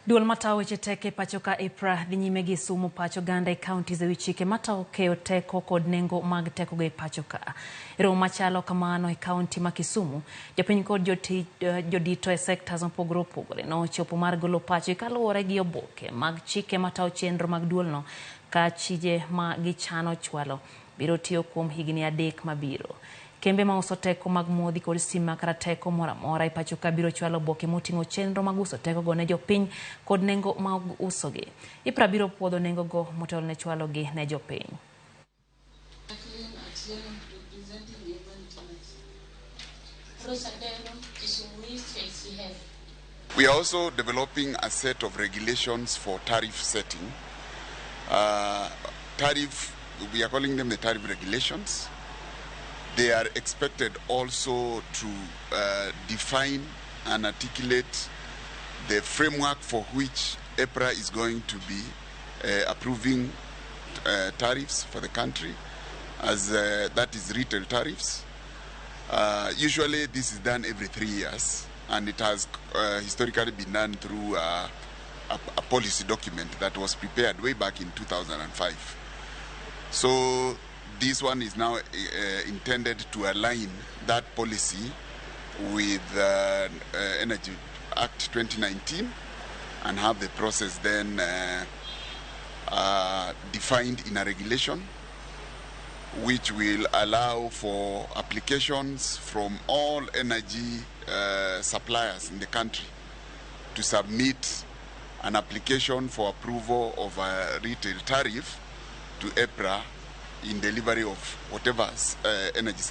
Duol matayo weche teko e pacho ka EPRA dhi nyime gi sumo pach oganda e counties ewi chike matayo keyo teko kod nengo mag tekogo e pacho ka. E romo machalo kamano e kaunti ma Kisumu, jopiny kod jodito e sectors mopogore opogore nochopo mar golo pachgi kaluwore gi oboke mag chike matayo chenro mag duolno ka chije ma gichano chwalo biro tiyo kuom higni 3 mabiro. Kembe mauso teko mag modhi kod stima kata teko moro amora e pacho ka biro chwalo oboke moting'o chenro mag uso tekogo ne jopiny kod nengo mag usogi. EPRA biro puodho nengogo motelo ne chwalogi ne jopiny. Jacqueline Atieno representing Urban Rose Adero, Kisumu East KCF. We are also developing a set of regulations for tariff setting. Tariff, we are calling them the tariff regulations. They are expected also to define and articulate the framework for which EPRA is going to be approving tariffs for the country, as that is retail tariffs. Usually this is done every 3 years, and it has historically been done through a policy document that was prepared way back in 2005. So this one is now intended to align that policy with Energy Act 2019 and have the process then defined in a regulation which will allow for applications from all energy suppliers in the country to submit an application for approval of a retail tariff to EPRA in delivery of whatever energy service.